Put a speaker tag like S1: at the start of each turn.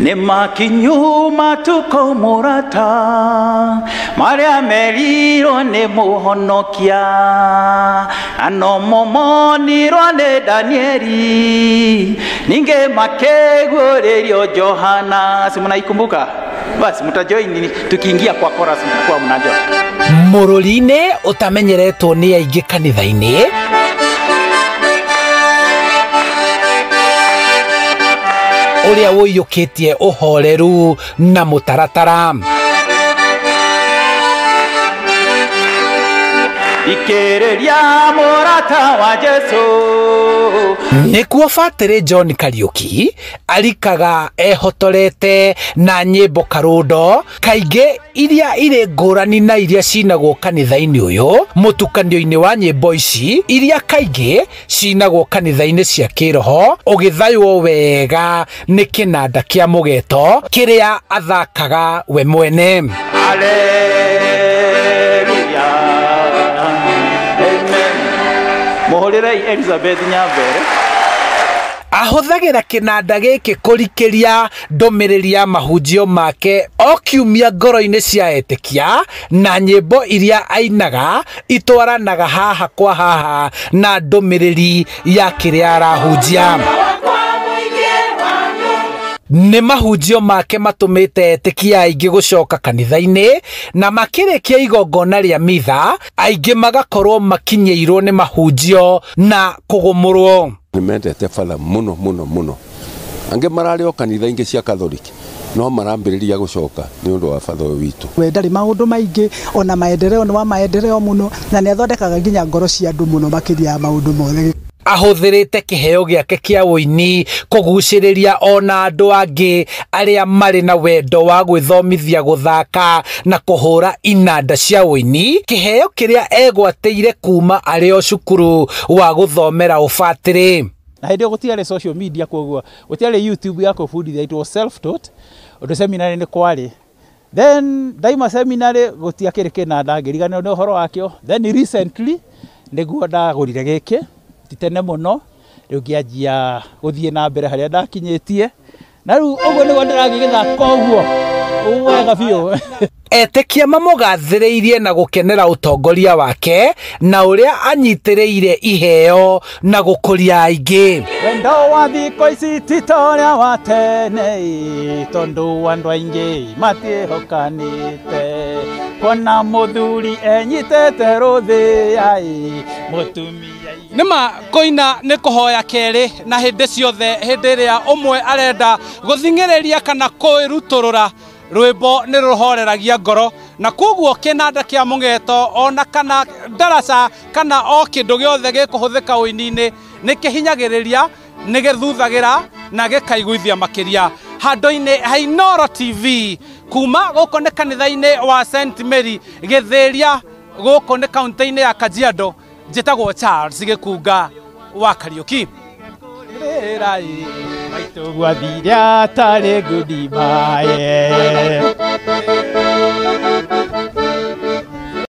S1: Nĩ makinyu matukũ mũrata marĩa merirwo nĩ mũhonokia na nomo monirwo nĩ Danieli ningĩ makĩguũrĩrio Johana. Si mnaikumbuka? Basi mtajoin tukiingia kwa chorus mtakuwa mnajua.
S2: Mũrũri-inĩ ũtamenyeretwo nĩ aingĩ kanitha-inĩ ũrĩa ũiyũkĩtie ũhoreru na mũtaratara.
S1: Ikĩrĩria mũrata wa Jesu.
S2: Nĩkuo Batĩrĩ John Kariuki arikaga ehotorete na nyĩmbo karũndo kaingĩ iria irĩ ngũrani na iria cinagwo kanitha-inĩ ũyũ mũtukanio-inĩ wa nyĩmbo ici iria kaingĩ cinagwo kanitha-inĩ cia kĩroho ũgĩthaywo wega nĩ kĩnanda kĩa mũgeto kĩrĩa athakaga we mwene.
S1: Haleluya. Amen. Mũhũrĩrei Elizabeth Nyambere.
S2: Ahũthagĩra kĩnanda gĩkĩ kũrikĩria ndũmĩrĩri ya mahunjio make o kiumia ngoro-inĩ cia etĩkia na nyĩmbo iria ainaga itwaranaga haha kwa haha na ndũmĩrĩri ya kĩrĩa arahunjia. Nĩ mahunjio make matũmĩte etĩkia aingĩ gũcoka kanitha-inĩ na makĩrĩkia igongona rĩa mitha aingĩ magakorwo makinyĩirwo nĩ mahunjio na kũgũmũrwo.
S3: Nĩ mendete batha mũno mũno mũno. Angĩ mararĩ o kanitha ingĩ cia Katholiki no marambĩrĩria gũcoka nĩ ũndũ wa batha ũyũ witũ.
S4: We ndarĩ maũndũ maingĩ ona maendeleo nĩ wa maendeleo mũno na nĩ athondekaga nginya ngoro cia andũ mũno makĩria ya maũndũ mothe.
S2: Ahũthĩrĩte kĩheo gĩake kĩa ũini kũgucĩrĩria ona andũ angĩ arĩa marĩ na wendo wa gwĩthomithia gũthaka na kũhũra inanda cia ũini, kĩheo kĩrĩa egwatĩire kuma arĩ o cukuru wa gũthomera ũbatĩrĩ.
S5: Na hĩndĩ ĩyo gũtiarĩ social media, koguo gũtiarĩ YouTube ya kũbundithia, it was self taught ũndũ seminary nĩ kwarĩ. Then ndaima seminary gũtiakĩrĩ kĩnanda ngĩriganĩrwo nĩ ũhoro wakĩo. Then recently nĩguo ndagũrire gĩkĩ ti tene mũno, rĩu ngĩanjia gũthiĩ na mbere harĩa ndakinyĩtie na rĩu ũguo nĩguo ndĩragĩgĩthaka ũguo wega biũ.
S2: Etĩkia mamũgathĩrĩirie na gũkenera ũtongoria wake na ũrĩa anyitĩrĩire iheo na gũkũria aingĩ.
S5: Wendo wa thikũ ici ti ta ũrĩa wa tene tondũ andũ aingĩ matiĩhokanĩte kuona mũthuri enyitĩte rũthĩa mũtumia.
S6: Nĩma kũina nĩ kũhoya kerĩ na hĩndĩ ciothe hĩndĩ ĩrĩa ũmwe arenda gũthing'ĩrĩria kana kwĩrutũrũra rwĩmbo nĩ rũhoreragia ngoro na koguo kĩnanda kĩa mũgeto ona kana ndaraca kana o kĩndũ gĩothe gĩkũhũthĩka ũini-inĩ nĩ kĩhinyagĩrĩria nĩ gĩthuthagĩra na gĩkaiguithia makĩria. Handũ-inĩ ha Inooro TV kuma gũkũ nĩ kanitha-inĩ wa St Mary Gĩthĩria gũkũ nĩ kaunti-inĩ ya Kajiado. Njĩtagwo Charles Gĩkunga wa Kariuki.
S5: Maitũ gwathire atarĩ goodbye.